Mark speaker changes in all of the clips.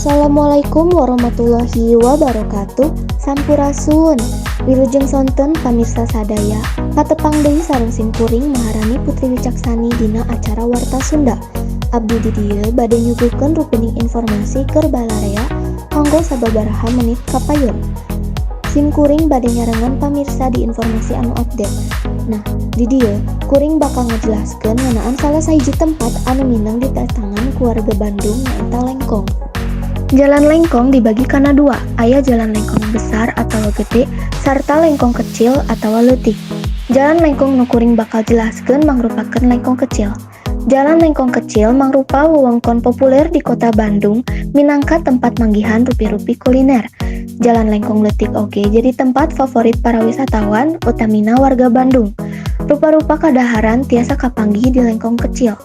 Speaker 1: Assalamualaikum warahmatullahi wabarakatuh. Sampurasun. Wilujeng sonten, pamirsa sadaya. Patepang deui sareng simkuring, Maharani Putri Wicaksani, dina acara Warta Sunda. Abdi di dieu bade nyuguhkeun rupining informasi keur balarea kanggo sababaraha menit kapayun. Simkuring bade nyarengan pamirsa di informasi anu update. Nah, di dieu kuring bakal ngajelaskeun ngeunaan salah sahiji tempat anu mineng didatangan ku warga Bandung, nyaeta Lengkong. Jalan Lengkong dibagi kana dua, aya jalan Lengkong besar atau gede sarta Lengkong kecil atau leutik. Jalan Lengkong nu kuring bakal jelaskeun mangrupakeun Lengkong kecil. Jalan Lengkong kecil mangrupa wewengkon populer di kota Bandung minangka tempat manggihan rupi-rupi kuliner. Jalan Lengkong leutik oge jadi tempat favorit para wisatawan, utamina warga Bandung. Rupa-rupa kadaharan tiasa kapanggih di Lengkong kecil.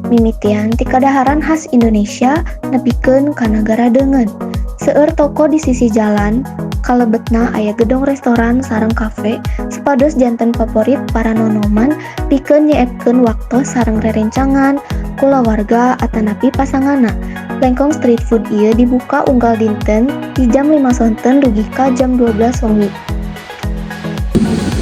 Speaker 1: Mimitian ti kadaharan khas Indonesia nepikeun ka nagara deungeun. Seueur toko di sisi jalan, kalebetna aya gedong restoran sareng kafe supados janten favorit para nonoman pikeun nyeepkeun waktos sareng rerencangan, kulawarga atanapi pasanganna. Lengkong Street Food ieu dibuka unggal dinten ti jam 5 sonten dugi ka jam 12 wengi.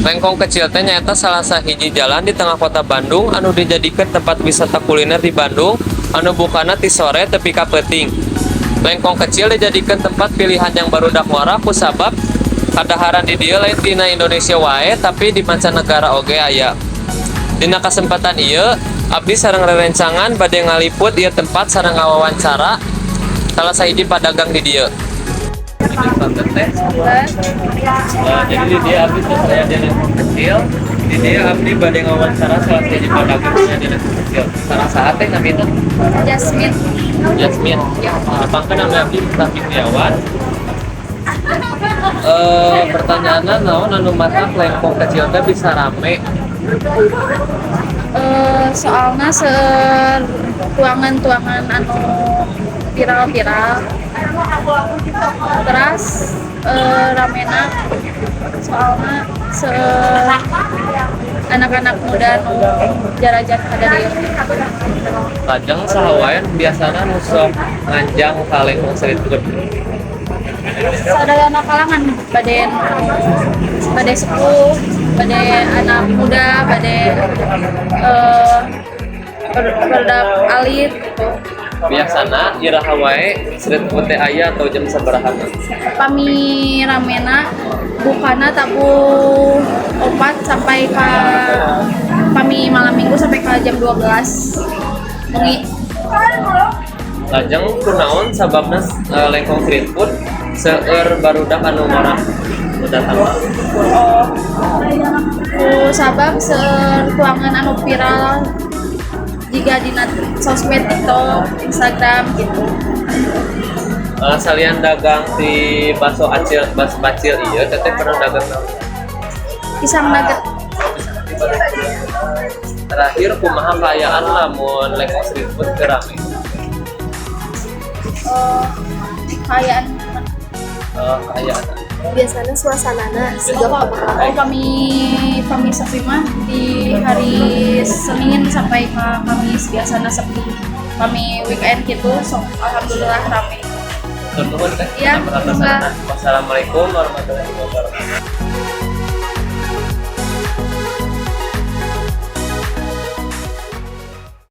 Speaker 2: Lengkong kecil teh nyaeta salah sahiji jalan di tengah kota Bandung anu dijadikan tempat wisata kuliner di Bandung anu bukana ti sore tepi ka peuting. Lengkong kecil dijadikan tempat pilihan yang barudak ngora kusabab kadaharan di dieu lain tina Indonesia wae, tapi di mancanegara oge aya. Dina kesempatan ieu, abdi sareng rerencangan bade ngaliput ieu tempat sareng ngawawancara salah sahiji padagang di dieu. Teh. Nah, jadi di dieu abdi tuh saya di Lengkong kecil. Di dieu abdi bade ngawancara salah sahiji padagang di Lengkong kecil. Salah saha teh namina?
Speaker 3: Jasmine.
Speaker 2: Jasmine.
Speaker 3: Ya.
Speaker 2: Tepangkeun, nama abdi Mustafik Triawan. Pertanyaannya, naon anu matak Lengkong kecil teh bisa rame?
Speaker 3: Soalnya seueur tuangan-tuangan anu viral-viral, terus ramena soalnya seueur anak-anak muda nu jarajan ka dieu.
Speaker 2: Lajeng, saha wae biasana nu sok nganjang ka Lengkong Street Food?
Speaker 3: Sadayana kalangan, bade nu bade sepuh, bade anak muda, bade barudak alit gitu.
Speaker 2: Biasana iraha wae street food teh aya atau jam sabaraha?
Speaker 3: Pami ramena bukana tabuh 4 sampai ke, pami malam minggu, sampai ke jam 12 wengi.
Speaker 2: Lajeng, kunaon sababna Lengkong Street Food seueur barudak anu ngora nu datang?
Speaker 3: Oh, ku sabab seueur tuangan anu viral jiga dina sosmed TikTok, Instagram gitu.
Speaker 2: Salian dagang di bakso acil, bakso bacil ieu, teteh pernah dagang naon?
Speaker 3: Pisang nugget.
Speaker 2: Terakhir, kumaha kaayaan lamun Lengkong Street Food teu rame?
Speaker 3: Kaayaan?
Speaker 2: Kaayaan.
Speaker 1: Biasanya suasanana siga
Speaker 3: Oh,
Speaker 1: kumaha?
Speaker 3: Oh, pami pami sepi mah di hari Senin sampai ke Kamis biasanya sepi. Pami weekend gitu sok alhamdulillah rame.
Speaker 2: Nuhun, teh.
Speaker 3: Iya,
Speaker 2: Atas
Speaker 3: enggak.
Speaker 2: Wassalamualaikum warahmatullahi wabarakatuh.